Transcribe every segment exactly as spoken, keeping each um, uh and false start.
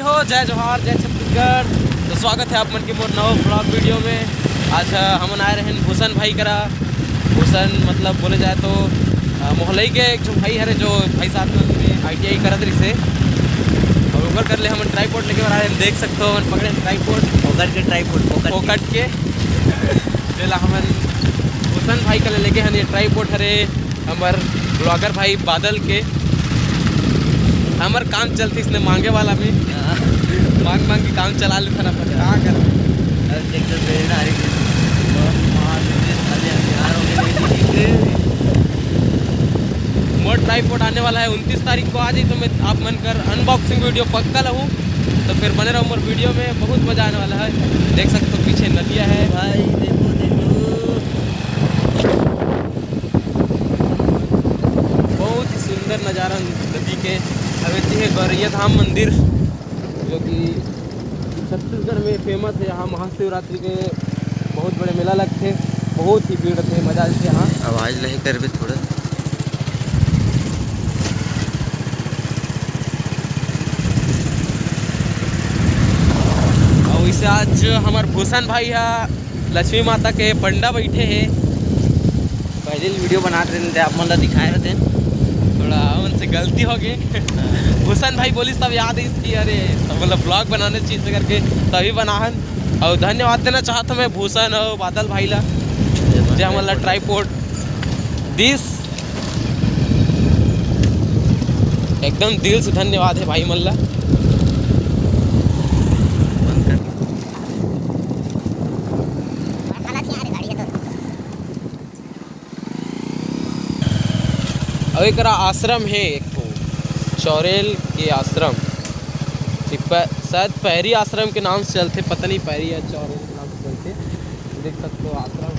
तो जय जोहार, जय छत्तीसगढ़। तो स्वागत है आप मन के मोर नवा vlog video में। आज, अ, हमन आए रहेन भूषण भाई करा। भूषण मतलब बोले जाए तो, अ, मोहलई के एक ठो भाई हरे, जो भाई साहब मन में I T I करत रहिसे, और ओकर कर ले हमन tripod लेके बर आए रहेन। देख सकथो, हमन पकड़े tripod। फोकट के tripod, फोकट के। फोकट के। जेला हमन भूषण भाई कर ले लेके हन, ये tripod हरे। हमर vlogger भाई बादल के, हमर काम चलथे इसने मांगे वाला में। हाँ। मांग मांग के काम चला लेथन अपन, का करबे? अरे देख तो प्रेरणा आ रही है। मोर tripod आने वाला है उनतीस तारीख को, आ जाई तो मैं आप मन कर unboxing video पक्का लाहूँ। तो फिर बने रहो मोर video में, बहुत मजा आने वाला है। देख सकते हो पीछे नदिया है। भाई देखो, देखो। बहुत ही सुंदर नज़ारा नदी के। अब एती है गौरैया धाम मंदिर, जो कि छत्तीसगढ़ में famous है। यहाँ महाशिवरात्रि के बहुत बड़े मेला लगथे, बहुत ही भीड़ रहिथे, मजा आथे यहाँ। आवाज लहे करबे थोड़ा। और वैसे आज हमार भूषण भाई है, लक्ष्मी माता के पंडा बैठे हे। पहले video बनात रहे थे, आप मन ला दिखाए रहते। थोड़ा उनसे गलती हो गई। भूषण भाई बोलिस तब याद आइस कि अरे, तो मतलब vlog बनाने चीज करके तभी बनाहन। और धन्यवाद देना चाहत हूँ मैं भूषण और बादल भाई ला, जे हमन ला tripod दिस। एकदम दिल से धन्यवाद है भाई मन ला। अउ एकरा आश्रम हे एक ठो, चौरेल के आश्रम। ये प-, शायद पैरी आश्रम के नाम से चलथे, पता नहीं पैरी या चौरेल के नाम से चलथे। देख सकते हो आश्रम।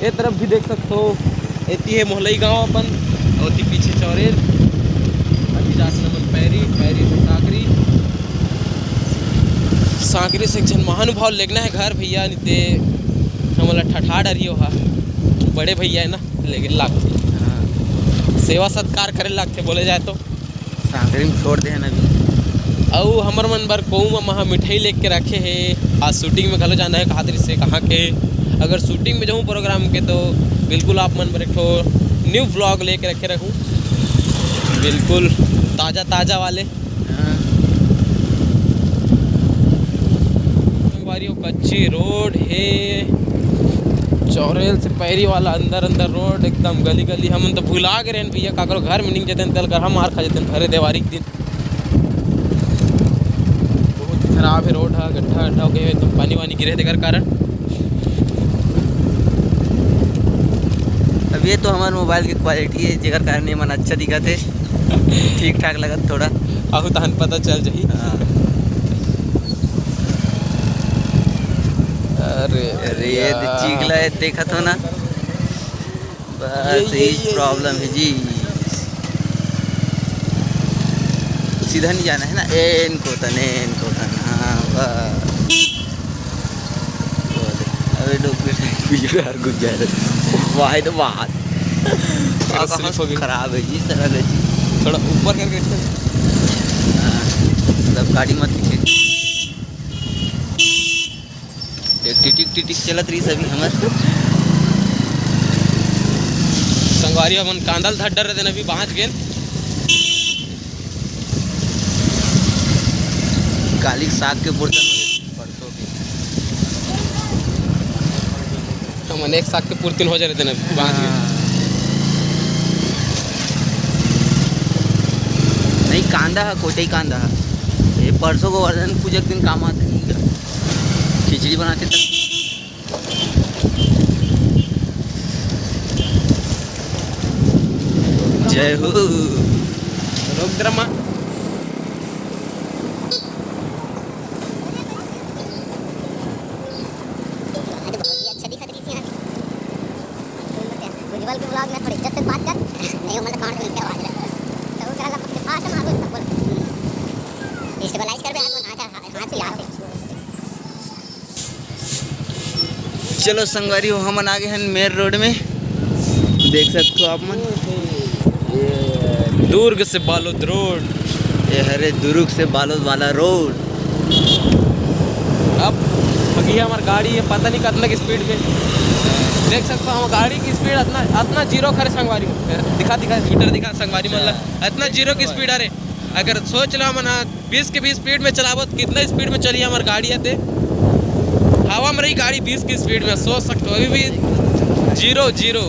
ये तरफ भी देख सकते हो, एती है मोहलई गांव अपन, और ओती पीछे चौरेल। अभी जात हमन पैरी, पैरी से सांकरी। सांकरी से एक झन महानुभाव लेगना है घर भैया, निते हमन ला ठठा डरियो हा। बड़े भैया है ना, लेकिन लागथे। हाँ। सेवा सत्कार करे लागथे, बोले जाए तो। सांकरी में छोड़ दे हन अभी। अउ हमर मन बर कोऊ ममा ह मिठाई लेके रखे हे। आज shooting में घलो जाना है, कहा तरी से कहाँ के। अगर shooting में जाऊँ program के, तो बिल्कुल आप मन बर एक ठो new vlog लेके रखे रहूँ, बिल्कुल ताजा ताजा वाले। हाँ। संगवारी हो, कच्ची road हे, चौरेल से पैरी वाला अंदर अंदर road, एकदम गली गली। हमन तो भुला गे रहेन भैया, काकरो घर में निकल जतेन, तेल कर हम मार खा जतेन भरे देवारी के दिन। बहुत ही खराब है road हा, गड्ढा गड्ढा हो गए, एकदम पानी वानी गिरे तेकर कारण। अब ये तो हमारे mobile की quality है, जेकर कारण ये मन अच्छा दिखत है, ठीक ठाक लगत थोड़ा। आहू तहन पता चल जाही। हाँ। अरे अरे, ये यार। चीखला है, देखत हो ना? बस ये, ये, यही ये, problem ये। है जी। सीधा नहीं जाना है ना, एन कोतन, एन कोतन, हाँ, बस। अबे डोकरे टाइप की यार घुस जा रहे। वाह, ये तो बात। थोड़ा slip हो गई। खराब है जी, सरल है जी। थोड़ा ऊपर करके। हाँ, मतलब गाड़ी मत खींचे। एक टिटिक टिटिक चलत रही सभी हमर। संगवारी हमन कांदल धड्डर रहते अभी बाँच गेन। काली साग के बर्तन हो जाए, परसों के। हमन एक साग के पूर्तिन हो जाए रहते अभी बाँच गेन। हाँ। नहीं, कांदा है, कोटई कांदा है। ये परसों को वर्धन पूजा के दिन काम आते नहीं। खिचड़ी बनाते तब। जय हो। रोक दे रमा। आज बहुत ही अच्छा दिखत रही थी यहाँ। उज्जवल के vlog में थोड़ी इज्जत से बात कर, नहीं हो मतलब कहाँ से क्या आवाज है। चलो संगवारी हो, हमन आ गे हन मेन रोड में, देख सकत हो आप मन। दुर्ग से बालोद रोड। ये हरे दुर्ग से बालोद वाला रोड। अब भगिया हमर गाड़ी हे, पता नहीं कितना की स्पीड में। देख सकत हो हमर गाड़ी की स्पीड अतना, अतना जीरो करे संगवारी हो। दिखा, दिखा, मीटर दिखा संगवारी मन ला, अतना जीरो की स्पीड। अरे अगर सोच लो हमन बीस के भी स्पीड में चलाबो तो कितना स्पीड में चली हमर गाड़ी आते। हवा में रही गाड़ी बीस की स्पीड में, सोच सकत हो अभी भी जीरो, जीरो।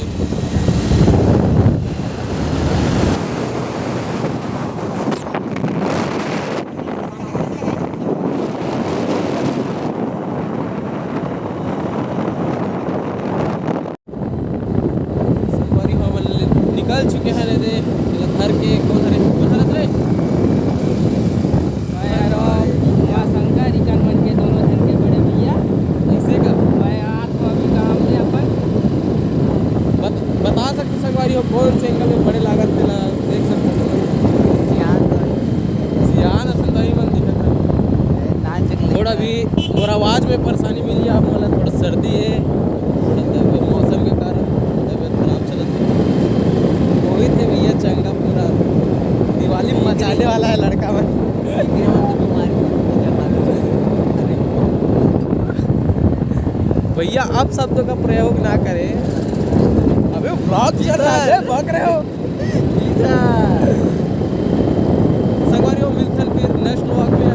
संगवारी हो, हमन ले निकल चुके हैं रे, तेला धर के। कौन हरे, कौन हरत रे? मैं और माँ शंकर, रिटर्न मन के दोनों जन के बड़े भैया। ऐसे का? मैं आत हो अभी काम ले अपन। बत-, बता सकते संगवारी हो, कौन से एंगल में बड़े लागत तेला देख सकते हो। सियान तो है। सियान असन तो ही मन दिखत है। नाच के थोड़ा भी मोर आवाज में परेशानी मिली आप मोला, थोड़ा सर्दी है, थोड़ा तबीयत, मौसम के कारण तबीयत खराब चलत है। मोहित है भैया चंगा, पूरा दिवाली मचाने वाला है लड़का मन। भैया अपशब्दों का प्रयोग ना करें। अबे vlog चल रहा है, बक रहे हो। संगवारी हो, मिलथन फिर next vlog में।